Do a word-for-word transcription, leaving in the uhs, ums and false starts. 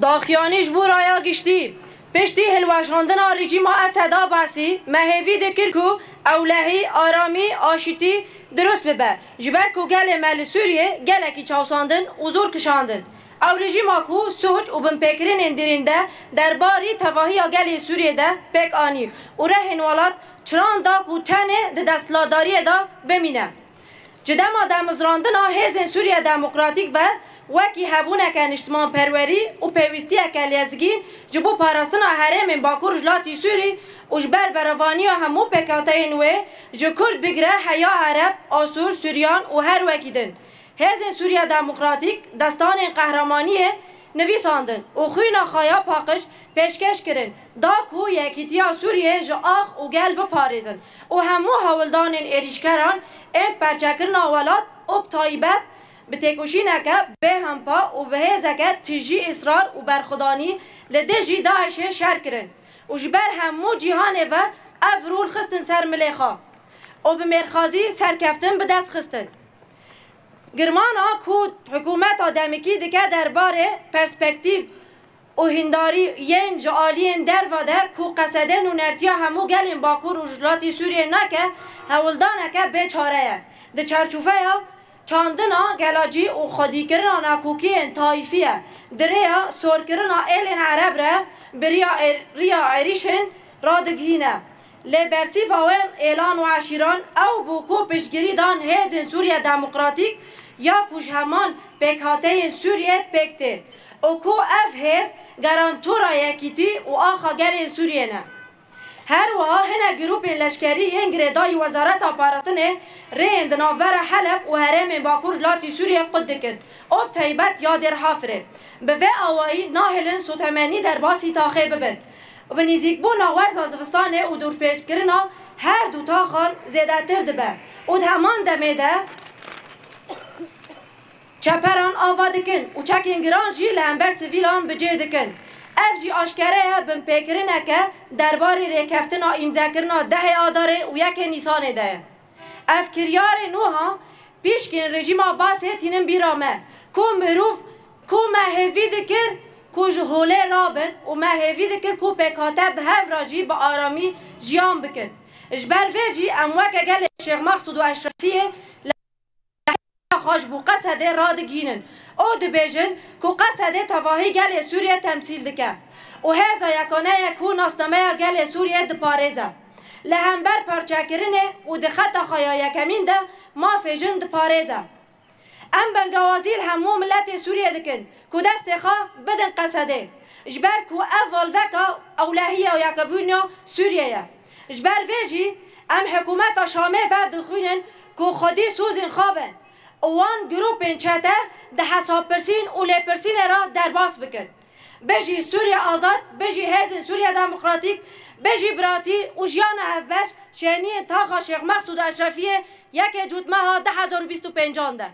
Daxuyanî ji bo raya giştî. Piştî hilweşandina rejîma Esed Abasî, me hêvî dikir ku ewlehî, aramî, aşîtî dirust bibe. Ji ber ku gelê me li Sûriyê gelekî çawsandin û zor kişandin. Ew rejîma ku sûc û binpêkirinên dirîn de derbarî tevahiya gelê Sûriyê de pêk anî û rehên welat çiran da ku tenê di desthilatdariyê de bimîne. Ji dema demizrandina Hêzên Sûriya Demokratîk ve wekî hebûneke niştimanperwerî û pêwîstiyeke lezgîn ji bo parastina herêmên Bakur Rojhilatî Sûrî û ji ber berevaniya hemû pêkhateyên wê, ji Kurd bigire heya Ereb, Asûr, Suryan û her wekî din, Hêzên Sûriya Demokratîk destanên qehremaniyê nivîsandin û xwîna xwe ya paqij pêşkêş kirin, da ku yekîtiya Sûriyê ji ax û gel biparêzin û hemû hewldanên êrîşkeran ên perçekirina welat û bi taybet bi têkoşîneke bêhempa û bi hêzeke tijî israr û berxwedanî li dijî DAIŞê şer kirin û ji ber hemû cîhanê ve ev rol xistin ser milê xwe û bi mêrxasî serkeftin bi dest xistin. Girmana ku hikûmeta demikî dike derbarê perspektîf û hindarî yên ji aliyên derve de ku Qesedê nûnertiya hemû gelên Bakur û Rojhilatî Sûriyê nake, hewldaneke bê çare ye. Di çarçoveya çandina gelacî û xwedîkirina nakokiyên tayîfî ye. Di rêya sorkirina êlên Ereb re bi riya êr-, riya êrîşên radigihîne. Lê bersîva wê êlan û eşîran ew bû ku piştgirî dan Hêzên Sûriya Demokratîk ya ku ji heman pêkhateyên Sûriyê pêk tê û ku ev hêz garantora yekîtî û axa gelên Sûriyê ne. Her wiha hinek grûpên leşkerî yên girêdayî Wezareta Parastinê rêyên di navbera Heleb û herêmên Bakur Rojhilatî Sûriyê qut dikin û bi taybet ya Dêr Hafirê. Bi vê awayî nahêlin sotemenî derbasî taxê bibin. Bi nîzîkbûna werza zivistanê û dûrpêçkirina her du taxan zêdetir dibe û di heman demê de çeperan ava dikin û çekên giran jî li hember sivîlan bi cih dikin. Ev jî aşkere ye binpêkirineke derbarê rêkeftina îmzekirina dehê Adarê û yekê Nîsanê de ye. Ev kiryarên wiha pişkên rejîma Basê tînin bîra me, ku mirov, ku me hêvî dikir ku ji holê rabin û me hêvî dikir ku pêkhate bi hev re jî bi aramî jiyan bikin. Ji ber vê jî em weke gelê Şêx Mexsûd û Eşrefiyê li xwe ji bo Qesedê radigihînin û dibêjin ku Qesedê tevahî gelê Sûriyê temsîl dike û hêza yekane ye ku nasnameya gelê Sûriyê diparêze. Li hember parçekirinê û di xeta xwe ya yekemîn de mafê jin diparêze. Em bengewazî li hemû miletê Sûriyê dikin ku destê xwe bidin Qesedê, ji ber ku ev valveka ewlehiya yekebûna Sûriyê ye. Ji ber vê jî em hikûmeta Şamê ve dixwînin ku xwedî sozên xwe bin û wan grûpên çete di hesabpirsîn û lêpirsînê re derbas bikin. Bijî Sûriya Azad, bijî Hêzên Sûriya Demokratîk, bijî biratî û jiyana hevbeş şêniyên taxa Şêx Mexsûd Eşrefiyê yekê Cotmeha du hezar û bîst û pêncan de.